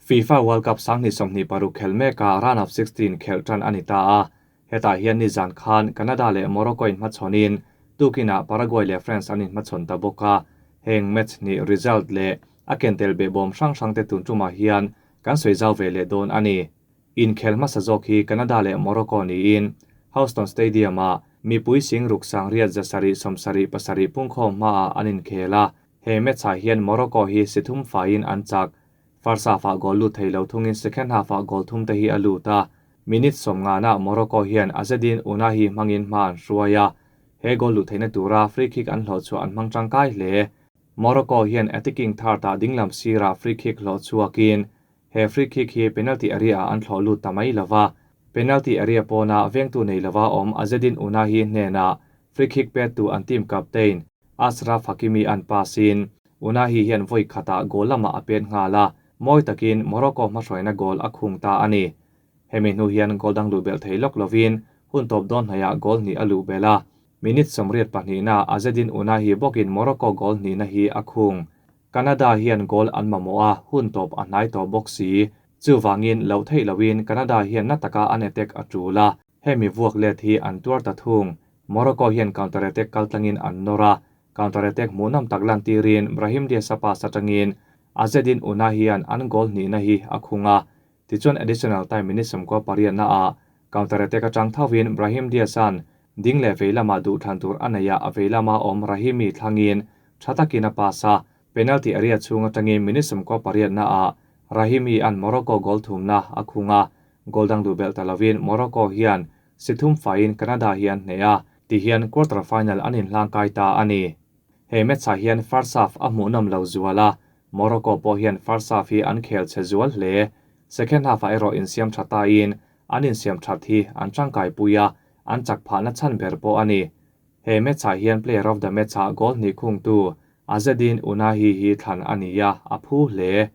FIFA World Cup 2026 khelh mekah Round of 16 khelh tan a ni ta a, hetah hian nizan khan Canada leh Morocco inhmachhawnin tukinah Paraguay leh France an inhmachhawn ta bawk a, heng match hnih result leh a kentel behbawm hrang hrangte tun tumah hian kan sawi zau ve leh dawn a ni. Inkhel hmasa zawk hi Canada leh Morocco niin Houston Stadium-ah mipui sing ruk 7,777 pungkhawm hmaah an inkhel a, he match-ah hian Morocco hi si thum faiin an chak. First half-ah goal lut thei lo thungin second half-ah goal thum te hi a lut a, minute 50-ah Morocco hian Azzedine Ounahi hmangin hma an hruai a, he goal luh theihna tura free kick an hlawh chhuah an hmang tangkai hle. Morocco hian attacking third-ah dinglam sirah free kick hlawh chhuakin he free kick hi penalty area-ah an thlawh lut ta mai lova, penalty area pawnah vengtu nei lova awm Azzedine Ounahi hnenah free kick pettu an team captain Achraf Hakimi an pass-in Ounahi hian vawi khatah goal lamah a pet nghal a, mawi takin Morocco hmahruaina goal a khung ta a ni. Hemi hnu hian goal dang luh belh thei lawk lovin hun tawp dawn hnaiah goal hnih a luh belh a, minute 82-ah Azzedine Ounahi bawkin Morocco goal hnihna hi a khung. Canada hian goal an mamawh a, hun tawp a hnai tawh bawk si. Chuvangin loh theih loin Canada hian na taka an attack a tul a, hemi vuak let hi an tuar ta thung. Morocco hian counter attack kaltlangin an nawr a, counter attack hmuhnawm tak lantirin Brahim Diaz-a pass atangin Azzedine Ounahi hian an goal hnihna hi a khung a, tichuan additional time minute 98-ah counter attack atang thovin Brahim Diaz-a'n ding leh vei lamah duhthlan tur a neih a, a vei lama awm Rahimi thlangin tha takin a pass a, penalty area chhung atangin minute 98-ah Rahimi an Morocco goal thumna a khung a, goal dang duh belh ta lovin Morocco hian si thum faiin Canada hi an hneh a, tihian quarter final an inhlangkai ta a ni. He match-ah hian first half a hmuhnawm lo zual a, Morocco pawh hian first half hi an khel che zual hle. Second half-ah erawh insiam tha tain an insiam that hi an tangkai pui a, an chak phahna chhan ber pawh a ni. He match-ah hian player of the match-ah goal hnih khungtu Azzedine Ounahi hi thlan a ni a, a phu hle.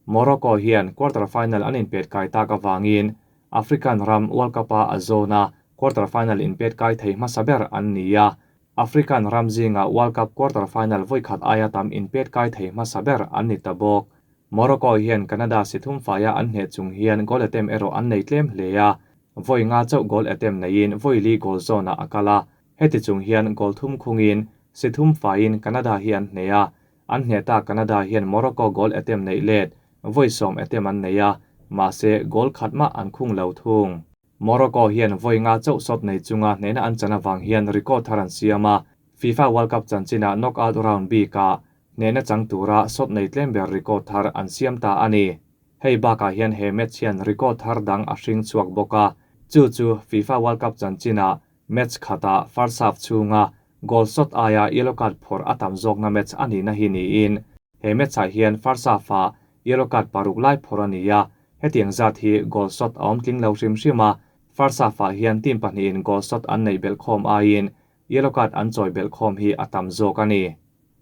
Morocco hian quarter final an inpet kai tak avangin African ram World Cup-a a zawna quarter final inpet kai thei hmasa ber an ni a, African ram zinga World Cup quarter final vawi khat aia tam inpet kai thei hmasa ber an ni ta bawk. Morocco hian Canada si thum faia an hneh chung hian goal attempt erawh an nei tlem hle a, vawi nga chauh goal attempt neiin vawi li goal zawnah a kal a, heti chung hian goal thum khungin si thum faiin Canada hi an hneh a, an hneh ta Canada hian Morocco goal attempt neih let vawi 10 attempt an nei a, mahse goal khat mah an khung lo thung. Morocco hian vawi nga chauh shot nei chunga hnehna an chan avang hian record thar an siam a, FIFA World Cup chanchinah knockout round bikah hnehna chang tura shot nei tlem ber record thar an siam ta a ni. Hei bakah hian he match hian record thar dang a hring chhuak bawk a, chu chu FIFA World Cup chanchinah match khatah first half chhunga goal shot aia yellow card phawrh a tam zawkna match a nihna hi niin he match-ah hian first half-ah yellow card paruk lai phawrh a ni a, hetiang zat hi goal shot a awm tling lo hrim hrim a, first half-ah hian team pahnihin goal shot an neih belh khawm aiin yellow card an chawi belh khawm hi a tam zawk a ni.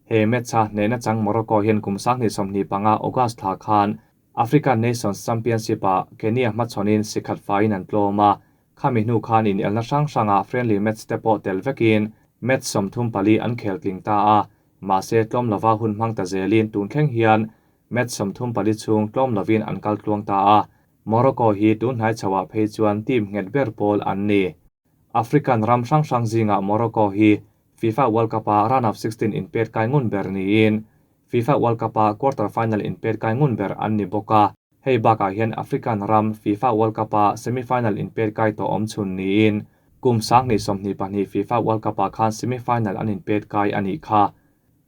He match-a hnehna chang Morocco hian kum 2025 August thla khan African Nations Championship-ah Kenya hmachhawnin sikhat faiin an tlawm a, khami hnu khan in elna hrang hranga friendly match te pawh tel vekin match 34 an khel tling ta a, mahse tlawm lova hun hmang ta zelin tun thleng hian match 34 chhung tlawm lovin an kal tluang ta a, Morocco hi tun hnai chhoah phei chuan team nghet ber pawl an ni. African ram hrang hrang zingah Morocco hi FIFA World Cup-a round of 16 inpet kai ngun ber niin FIFA World Cup-a quarter final inpet kai ngun ber an ni bawk a, hei bakah hian African ram FIFA World Cup-a semi-final inpet kai tawh awm chhun niin kum 2022 FIFA World Cup-ah khan semi-final an inpet kai a nih kha.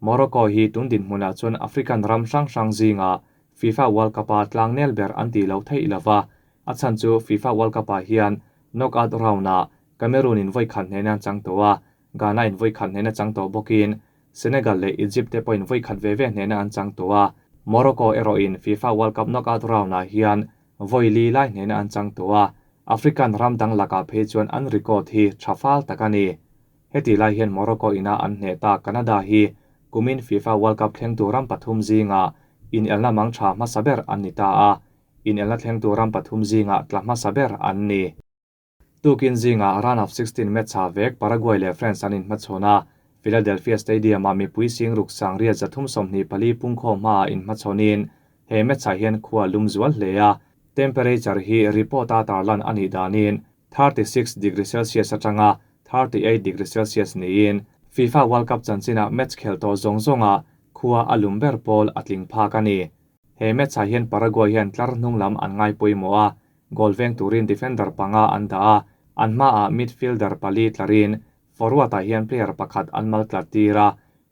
Morocco hi tun dinhmunah chuan African ram hrang hrang zingah FIFA World Cup-a tlang nel ber an ti lo theih lova, a chhan chu FIFA World Cup-ah hian knockout round-ah Cameroon in vawi khat hnehna an chang tawh a, Ghana in vawi khat hnehna chang tawh bawkin Senegal leh Egypt te pawhin vawi khat ve ve hnehna an chang tawh a, Morocco erawhin FIFA World Cup knockout round-ah hian vawi li lai hnehna an chang tawh a, African ram dang lakah phei chuan an record hi tha fal tak a ni. Heti lai hian Morocco ina an hneh ta Canada hi kumin FIFA World Cup thlengtu ram pathum zingah inelna mang tha hmasa ber an ni ta a, inelna thlengtu ram pathum zingah tla hmasa ber an ni. Tukin zingah round of 16 match-ah vek Paraguay leh France an inhmachhawn a, Philadelphia Stadium-ah mipui sing ruk 9,324 pungkhawm hmaah inhmachhawnin. He match-ah hian khua lum zual hle a, temperature hi report-a tarlan a nih danin 36 degree Celsius atanga 38 degree Celsius niin FIFA World Cup chanchina match khel tawh zawng zawnga khua a lum ber pawl a tling phak a ni. He match-ah hian Paraguay hian tlar hnung lam an ngai pawimawh a, goal veng turin defender panga an dah a, an hmaah midfielder pali tlarin forward-ah hian player pakhat an mal tlat tir a.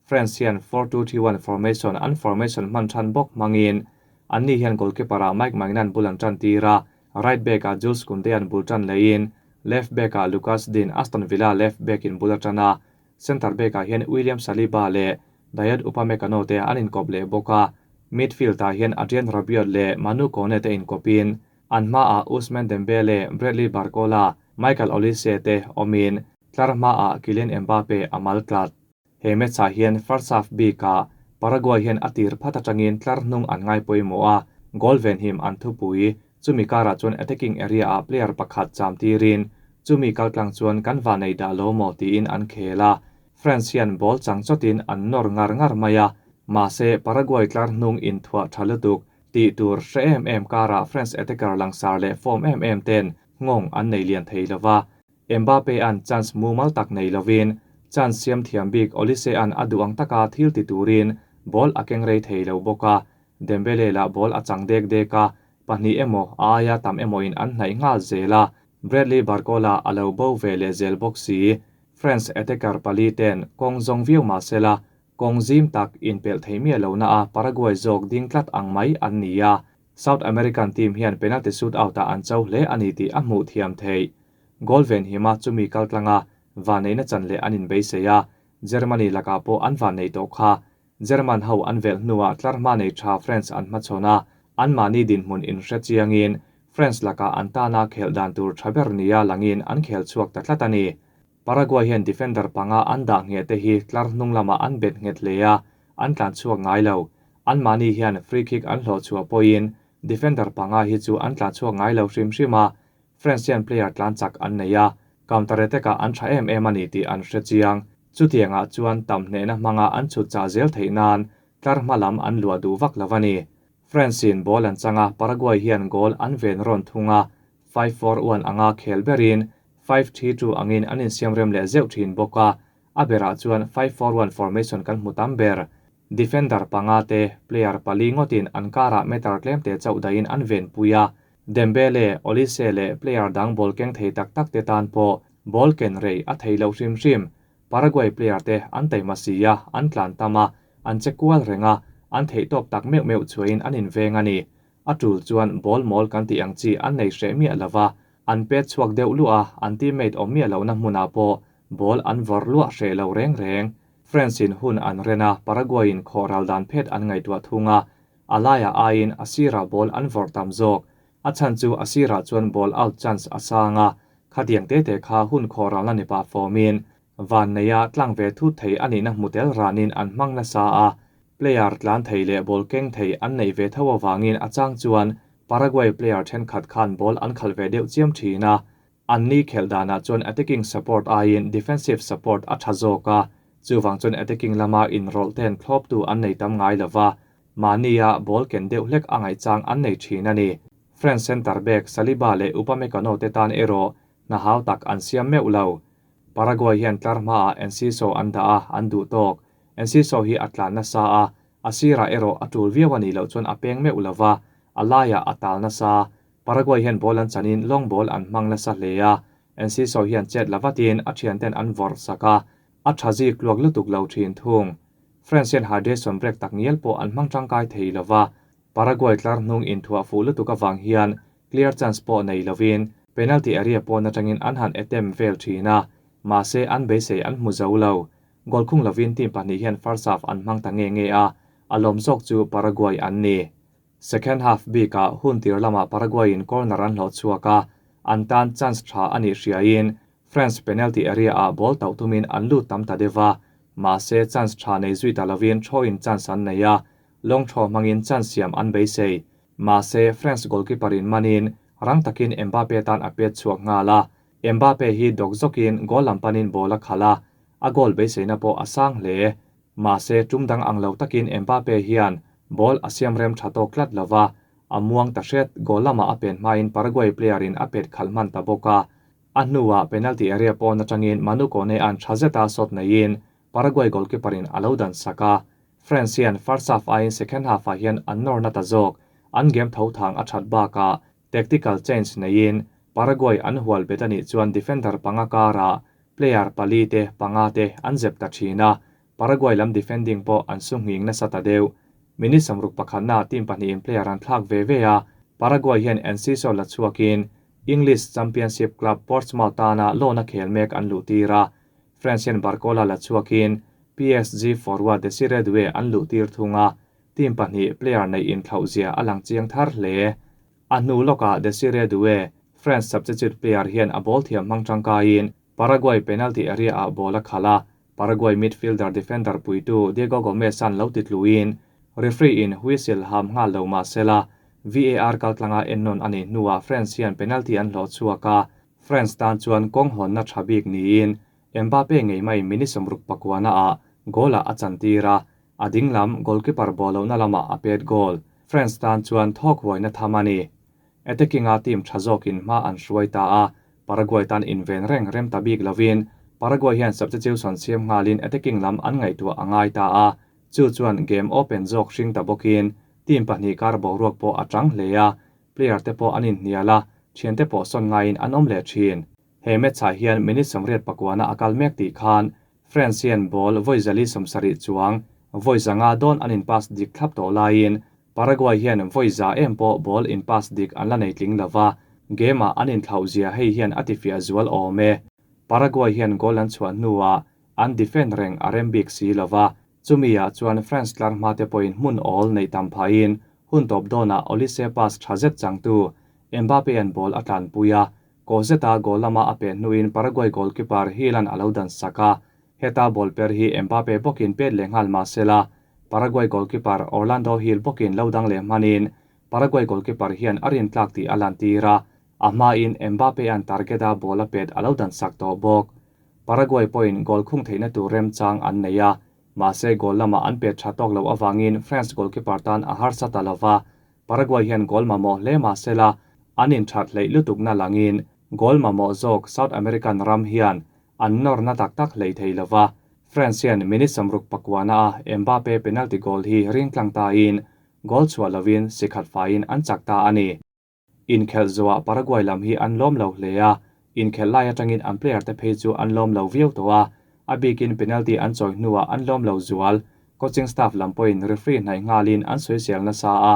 France hian 4-2-3-1 formation an formation hman than bawk hmangin anni hian goalkeeper-ah Mike Maignan bul an tan tir a, right back-ah Jules Koundé an bul tan leiin left back-ah Lucas Digne, Aston Villa left back-in bul a tan a, center back-ah hian William Saliba leh Dayot Upamecano te an inkawp leh bawk a, midfield-ah hian Adrien Rabiot leh Manu Kone te inkawpin an hmaah Ousmane Dembele, Bradley Barcola, Michael Olise te awmin tlar hmaah Kylian Mbappe a mal tlat. He match-ah hian first half bikah Paraguay hian a tir phat atangin tlar hnung an ngai pawimawh a, goal venhim an thupui. Chumi karah chuan attacking area-ah player pakhat cham tirin chumi kaltlang chuan kan va nei dah lo maw tiin an khel a. France hian ball chang chawtin an nawr ngar ngar mai a, mahse Paraguay tlar hnung inthuah tha lutuk tih tur hre em em karah France attacker langsar leh form em em ten nghawng an nei lian thei lova. Mbappe an chance mumal tak nei lovin chance siam thiam bik Olise an a duh ang taka thil ti turin ball a keng rei thei lo bawk a, Dembele lah ball a chang dek dek a, pahnih emaw a aia tam emaw in an hnaih nghal zel a, Bradley Barcola a lo bo ve leh zel bawk si. France attacker pali ten kawng zawng viau mahsela kawng zim tak inpelh thei miah lo na a Paraguay zawk ding tlat ang mai an ni a, South American team hian penalty shootout ah an cho hle a ni tih a hmuh thiam theih. Goal ven hima chumi kaltlanga vanneihna chan leh an inbeisei a, Germany lakah pawh an vannei tawh kha. German ho an velh hnuah tlar hma nei tha France an hmachhawn a, anmahni dinhmun inhre chiangin France lakah an tana khelh dan tur tha ber nia langin an khel chhuak ta tlat a ni. Paraguay hian defender panga an dah ngheh te hi tlar hnung lamah an bet nghet hle a, an tlan chhuak ngai lo. Anmahni hian free kick an hlawh chhuah pawhin defender panga hi chu an tlan chhuak ngai lo hrim hrim a, France hian player tlan chak an nei a, counter attack-ah an tha em em a ni tih an hre chiang. Chutiangah chuan tam hnehna hmanga an chhut chah zel theih nan tlar hma lam an luah duh vak lo a ni. France-in ball an chang a, Paraguay hian goal an ven rawn thung a, 5-4-1 anga khel berin 5-3-2 angin an insiam rem leh zeuh thin bawk a, a berah chuan 5-4-1 formation kan hmu tam ber. Defender panga te, player pali ngawtin an karah meter tlemte chauh dahin an venpui a, Dembele, Olise leh player dang ball keng thei tak tak te tan pawh ball ken rei a thei loh hrim hrim. Paraguay player te an taima si a, an tlan tam a, an che kual reng a, an theihtawp tak meuh meuh chhuahin an inveng a ni. A tul chuan ball mawl kan tih ang chi an nei hreh miah lova, an pet chhuak deuh luah a, an teammate awm miah lohna hmunah pawh ball an vawrh luah hreh lo reng reng. France-in hun an ren a, Paraguay-in khawh ral dan phet an ngaihtuah thung a, a laiah aiin a sirah ball an vawrh tam zawk. A chhan chu a sirah chuan ball out chance a sang a, khatiang te te kha hun khawh ralna ni pah fawmin van neia tlang ve thut thei a nihna hmu tel ranin an hmang nasa a, player tlan thei leh ball keng thei an neih ve tho avangin a chang chuan Paraguay player thenkhat khan ball an khalh ve deuh chiam thin a, anni khelh danah chuan attacking support aiin defensive support a tha zawk a, chuvang chuan attacking lama inrawlh ten thlawptu an nei tam ngai lova, mahnia ball ken deuh hlek a ngaihchang an nei thin a ni. France centre back Saliba leh Upamecano te tan erawh hna hau tak an siam meuh lo. Paraguay hian tlar hmaah Enciso an dah a, an duh tawk. Enciso hi a tlan nasa a, a sirah erawh a tul viau a nih loh chuan a peng meuh lova, a laiah a tal nasa. Paraguay hian ball an chanin long ball an hmang nasa hle a, Enciso hian chet la vatin a thianten an vawrh sak a, a tha zik tluak lutuk lo thin thung. France hian hydration break tak ngial pawh an hmang tangkai thei lova, Paraguay tlar hnung inthuah fuh lutuk avang hian clear chance pawh nei lovin penalty area pawn atangin an han attempt vel thin a, mahse an beisei an hmu zo lo. Goal khung lovin team pahnih hian first half an hmang ta nge nge a, a lawm zawk chu Paraguay an ni. Second half bikah hun tir lamah Paraguay-in corner an hlawh chhuak a, an tan chance tha a nih hriain France penalty area-ah ball tauh tumin an lut tam ta deuh a, mahse chance tha nei zui ta lovin throw-in chance an nei a, long throw hmangin chance siam an beisei. Mahse France goalkeeper-in manin rang takin Mbappe tan a pet chhuak nghal a, Mbappe hi dawk zawkin goal lam panin ball a khalh a, a goal beiseina pawh a sang hle. Mahse tum dang ang lo takin Mbappe hian Ball a siam rem tha tawk tlat lova, a muang ta hret, goal lama a pen hmain Paraguay player in a pet khalh hman ta bawk a. A hnuah penalty area pawn atangin Manu Kone an tha zeta shot neiin Paraguay goalkeeper in a lo dan sak a. France hian first half aiin second half ah hian an nawr na ta zawk, an game tho thang a that bakah tactical change neiin Paraguay an hual bet a nih chuan defender panga karah player pali te panga te an zep ta thin a, Paraguay lam defending pawh an su nghing nasa ta deuh. Minute 61 ah team pahnihin player an thlak ve ve a, Paraguay hian Enciso la chhuakin English Championship club Portsmouth tana loan a khel mek an luh tir a, France hian Barcola la chhuakin PSG forward Desire Doue an luh tir thung a, team pahnih player neih inthlauh zia a lang chiang thar hle. A hnu lawkah Desire Doue, France substitute player hian a ball thiam hmang tangkaiin Paraguay penalty area ah ball a khalh a, Paraguay midfielder defender puitu Diego Gomez an lo ti tluin referee in whistle ham nghal lo mah sela VAR kaltlanga ennawn a nih hnuah France hian penalty an hlawh chhuak a, France tan chuan kawng hawnna tha bik niin Mbappe ngei mai minute 69 ah goal ah a chan tir a, a ding lam goalkeeper ball lohna lamah a pet goal. France tan chuan thawk huaina tham a ni. Attacking a team tha zawkin hma an hruai ta a, Paraguay tan inven reng rem ta bik lovin Paraguay hian substitution siam nghalin attacking lam an ngaihtuah a ngai ta a, chu chuan game open zawk hring ta bawkin team pahnih kar boruak pawh a tang hle a, player te pawh an inhnial a, thian te pawh sawn ngaiin an awm leh thin. He match ah hian minute 89 a kal mek tih khan France hian ball vawi 170 chuang vawi zanga dawn an in pass dik thlap tawh laiin Paraguay hian vawi za em pawh ball in pass dik an la nei tling lova, game ah an inthlauh zia hei hian a tifiah zual awm e. Paraguay hian goal an chhuah hnuah an defend reng a rem bik si lova, chumi ah chuan France tlar hma te pawhin hmun awl nei tam phahin hun tawp dawnah Olise pass tha zet changtu Mbappe an ball a tlan pui a, ko zeta goal lama a pe hnuin Paraguay goalkeeper Hilan a lo dan sak a, heta ball per hi Mbappe bawkin pet leh nghal mah sela Paraguay goalkeeper Orlando Hill bawkin lo dang leh hmanin Paraguay goalkeeper hian a rin tlak tih a lan tir a, a hmain Mbappe an target a ball a pet a lo dan sak tawh bawk. Paraguay pawhin goal khung theihna tur rem chang an nei a, mahse goal lama an pet tha tawk lo awangin France goalkeeper tan a harsa ta lova, Paraguay hian goal mamawh hle mah sela an inthat hleih lutuk na langin goal mamawh zawk South American ram hian an nawr na tak tak hlei thei lova, France hian minute 69 a Mbappe penalty goal hi ring tlang ta in goal chhuah lovin sikhat faiin an chak ta a ni. Inkhelh zuah Paraguay lam hi an lawm lo hle a, inkhelh lai atangin an player te phei chu an lawm lo viau tawh a, a bikin penalty an chawi hnuah an lawm lo zual, coaching staff lam pawhin referee hnaih nghalin an sawisel nasa a,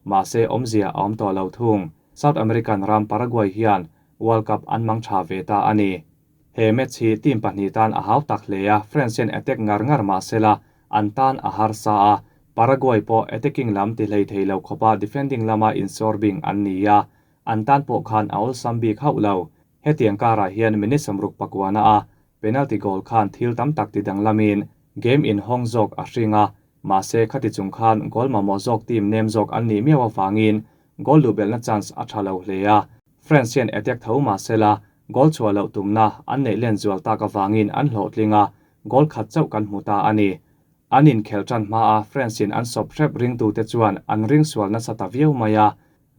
mahse awmzia a awm tawh lo thung. South American ram Paraguay hian World Cup an mang tha ve ta a ni. He match hi team pahnih tan a hau tak hle a, France hian attack ngar ngar mah sela an tan a harsa a, Paraguay pawh attacking lam ti hlei thei lo khawpa defending lama insorbing an ni a, an tan pawh khan a awlsam bik hauh lo. Hetiang karah hian minute 69 a penalty goal khan thil tam tak ti dang lamin game in hawng zawk a hring a, mahse khati chung khan goal mamawh zawk team nem zawk an nih miau awangin goal luh belhna chance a tha lo hle a. France hian attack tho mah sela goal chhuah loh tumna an neih len zual tak awangin an hlawh tling a, goal khat chauh kan hmu ta a ni. An inkhelh tan hma a France in an sawp hrep ringtu te chuan an ring sual nasa ta viau mai a,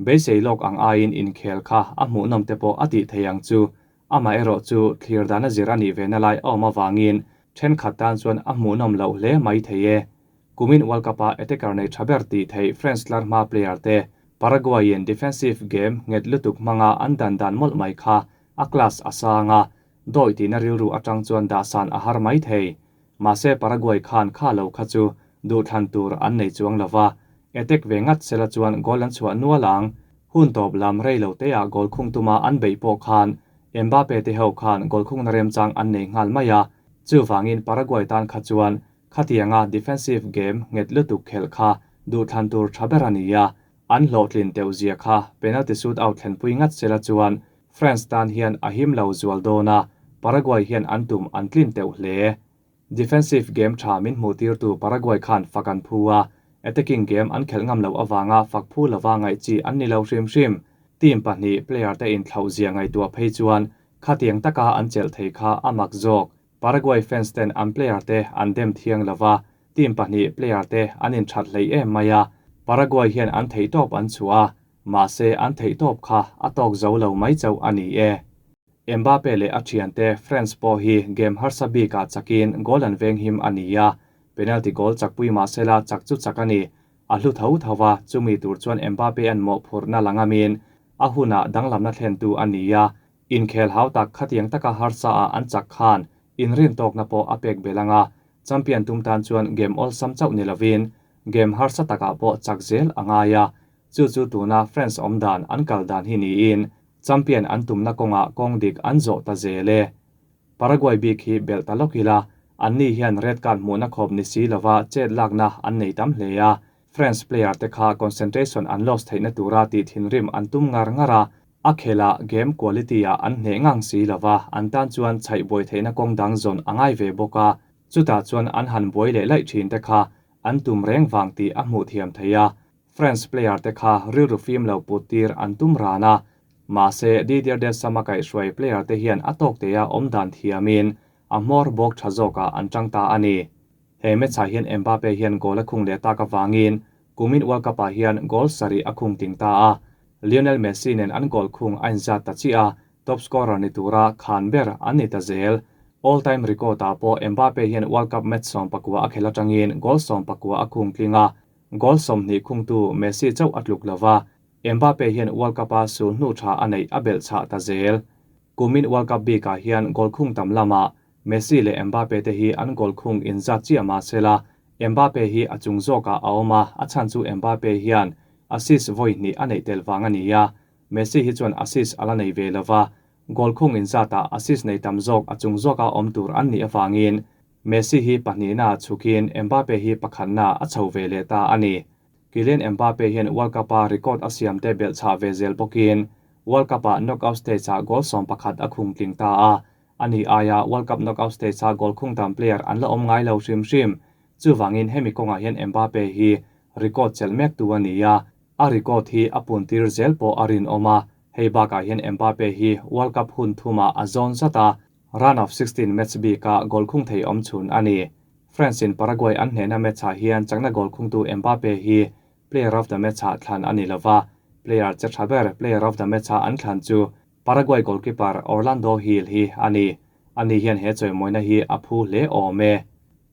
beisei lawk ang aiin inkhel kha a hmuhnawm te pawh a tih thei ang chu. Ama erawh chu thlir dan a zir a nih ve na lai a awm awangin thenkhat tan chuan a hmuhnawm loh hle mai thei e. Kumin World Cup a attacker nei tha ber tih thei France tlar hma player te Paraguay in defensive game nget lutuk hmanga an dan dan mawlh mai kha a class a sang a, dawi tihna rilru atang chuan dahsan a har mai thei. Mahse Paraguay khan kha lo kha chu duhthlan tur an nei chuang lova, attack ve ngat sela chuan goal an chhuah nual ang. Hun tawp lam rei lo te ah goal khung tuma an beih pawh khan Mbappe te ho khan goal khung na rem chang an nei nghal mai a, chu wangin Paraguay tan kha chuan khatianga defensive game nget lutuk khelh kha duhthlan tur tha ber a ni a, an hlawhtlin teuh zia kha penalty shoot out thlenpui ngat sela chuan France tan hian a him lo zual dawn a, Paraguay hian an tum an tlin teuh hle. Defensive game tha min hmuh tir tu Paraguay khan fak an phu a, attacking game an khelh ngam lo awanga fak phu lova ngaih chi an ni lo hrim hrim. Team pahnih player te inthlauh zia ngaihtuah phei chuan khatiang taka an chelh thei kha a mak zawk. Paraguay fans ten an player te an dem thiang lova, team pahnih player te an inthat hlei em mai a. Paraguay hian an theihtawp an chhuah a, mahse an theihtawp kha a tawk zo lo mai chauh a ni e. Mbappe leh a thiante France pawh hi game harsa bikah chakin goal an venghim a ni a, penalty goal chakpui mahsela chak chu chak a ni. A hlu tho tho va, chumi tur chuan Mbappe an mawhphurhna la ngamin a hunah danglamna thlentu a ni a, inkhel hau tak khatiang taka harsa ah an chak khan inrintawkna pawh a pek belh anga, champion tum tan chuan game awlsam chauh ni lovin game harsa takah pawh chak zel a ngai a, chu chu tuna France awm dan an kal dan hi niin champion an tumna kawngah kawng dik an zawh ta zel e. Paraguay bik hi belh ta lawk ila, anni hian red card hmuhna khawp ni si lova chet lakna an nei tam hle a, France player te kha concentration an loss theihna tura tih thinrim an tum ngar ngar a, a khelah game quality ah an hneh ngang si lova an tan chuan chhaih buai theihna kawng dang zawn a ngai ve bawk a, chutah chuan an han buai leh laih thin te kha an tum reng vang tih a hmuh thiam theih a, France player te kha rilru fim lo put tir an tum ran a, Mahse, Didier Deschamps a kaihhruai player te hian a tawk teia awm dan thiamin a hmawr bawk tha zawkah an tang ta a ni. He match-ah hian Mbappe hian goal a khung leh tak avangin kumin World Cup-ah hian goal sarih a khung ting ta a. Lionel Messi nen an goal khung a inzat ta chiah a, top scorer ni tura khan ber an ni ta zel. All-time record-ah pawh Mbappe hian World Cup match 19 a khelh atangin goal 19 a khung tling a, goal 20 khungtu Messi chauh a tluk lova, Mbappe hian World Cup-a sul hnu tha a neih a belh chhah ta zel. Kumin World Cup bikah hian goal khung tam lamah Messi leh Mbappe te hi an goal khung inzat chiah mah sela, Mbappe hi a chung zawkah a awm a, a chhan chu Mbappe hian assist vawi hnih a neih tel vang a ni a, Messi hi chuan assist a la nei ve lova, goal khung inzatah assist nei tam zawk a chung zawka awm tur an nih avangin Messi hi pahnihnaah chhukin Mbappe hi pakhatnaah a chho ve leh ta a ni. Kylian Mbappe hian World Cup-a record a siamte belhchhah ve zel bawkin World Cup-ah knockout stage-ah goal 11 a khung tling ta a. Ani aia World Cup knockout stage-a goal khung tam player an la awm ngai lo hrim hrim. Chuvangin hemi kawngah hian Mbappe hi record chelh mektu a ni a, a record hi a puntir zel pawh a rinawm a. Hei bakah hian Mbappe hi World Cup hun thumah a zawn zat a, round of 16 match bika goal khung thei awm chhun a ni. France in Paraguay an hnehna match-ah hian chakna goal khungtu Mbappe hi player of the match-ah thlan a ni lova, player che tha ber player of the match-a an thlan chu Paraguay goalkeeper Orlando Gil hi a ni. Ani hian he chawimawina hi a phu hle awm e.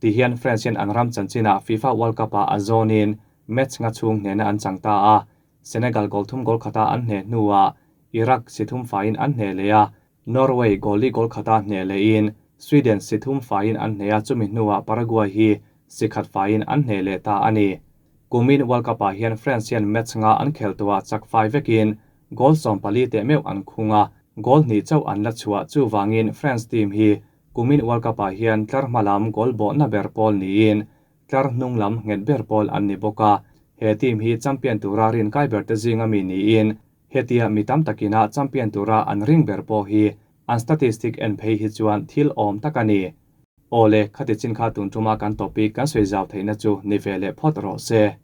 Tihian France hian an ram chanchinah FIFA World Cup-ah a zawnin match nga chhung hnehna an chang ta a, Senegal goal thum goal khata an hneh hnuah Iraq si thum faiin an hneh leh a, Norway goal li goal khata hneh lehin Sweden si thum faiin an hneh a, chumi hnuah Paraguay hi si khat faiin an hneh leh ta a ni. Kumin World Cup-ah hian France hian match nga an khelh tawhah chak fai vekin goal 14 teh meuh an khung a, goal hnih chauh an la chhuah. Chuvangin France team hi kumin World Cup-ah hian tlar hma lam goal bawhna ber pawl niin tlar hnung lam nghet ber pawl an ni bawk a. He team hi champion tura rinkai ber te zinga mi niin hetia mi tam takina champion tura an ring ber pawh hi an statistic en phei hi chuan thil awm tak a ni. Awle, khati chin kha tun tuma kan topic kan sawi zau theihna chu ni ve leh phawt rawh se.